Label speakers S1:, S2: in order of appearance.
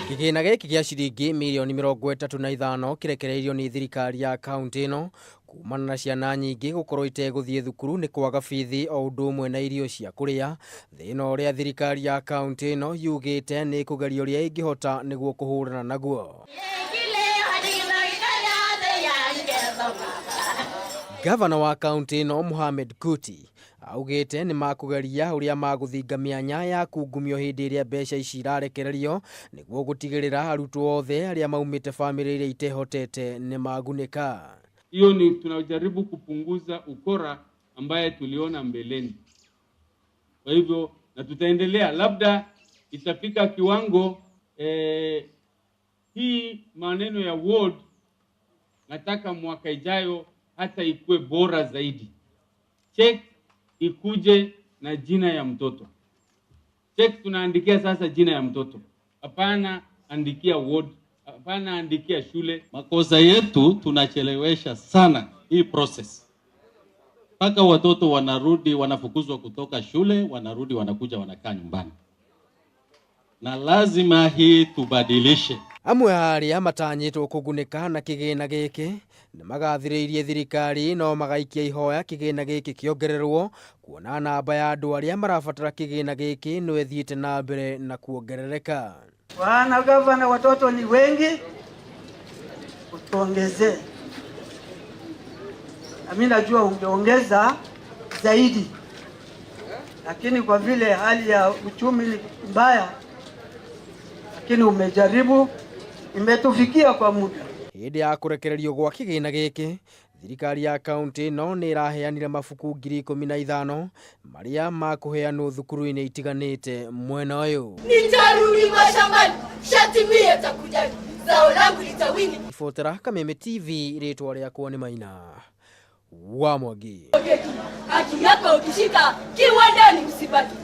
S1: Kĩgĩna gĩkĩ gĩa ciringi mirioni 35 kĩrekereirio nĩ thirikari ya kaunti ĩno kumana na ciana nyingĩ gũkorwo itegũthiĩ thukuru nĩ kwaga bithi o ũndũ ũmwe na irio cia kũrĩa. Thĩna ũrĩa thirikari ya kaunti ĩno yugĩte nĩ kũgeria ũrĩa ĩngĩhota nĩguo kũhũrana naguo. Gavana wa kaunti ĩno Mohamed Kuti augĩte nĩ makũgeria ũrĩa magũthinga mĩanya ya kungumio hĩndĩ ĩrĩa mbeca ici irarekererio nĩguo gũtigĩrĩra arutwo othe arĩa maumĩte bamĩrĩ iria itehotete nĩ magunĩka.
S2: Hiyo ni tunajaribu kupunguza ukora ambaye tuliona mbeleni. Kwa hivyo na tutaendelea, labda itafika kiwango hii maneno ya ward nataka mwaka ijayo hata ikuwe bora zaidi. Check ikuje na jina ya mtoto. Check tunaandikia sasa jina ya mtoto, hapana andikia ward, hapana andikia shule.
S3: Makosa yetu tunachelewesha sana hii process, mpaka watoto wanarudi wanafukuzwa kutoka shule, wanarudi wanakuja wanakaa nyumbani, na lazima hii tubadilishe.
S1: Amwe a arĩa matanyĩtwo kũgunĩka na kĩgĩna gĩkĩ nĩ magathĩrĩirie thirikari no magaikia ihoya kĩgĩna gĩkĩ kĩongererwo kuona namba ya andũ arĩa marabatara kĩgĩna gĩkĩ no ĩthiĩte na mbere na kuongerereka.
S4: Bwana Gavana, watoto ni wengi, utuongezee. Na mimi najua ungeongeza zaidi, lakini kwa vile hali ya uchumi ni mbaya, lakini umejaribu, imetufikia kwa muda.
S1: Hĩndĩ ya kũrekererio gwa kĩgĩna gĩkĩ, thirikari ya kaunti ĩno nĩ ĩraheanire mabuku 15,000 marĩa makũheanwo thukuru-inĩ itiganĩte mwena ũyũ.
S5: Nitarudi mashambani, shati mie takujali, zao langu litawini.
S1: Ribotera Kameme TV, rĩtwa rĩakwa nĩ Maina wa Mwangi.
S5: Haki yako ukishika kiwandani usibaki.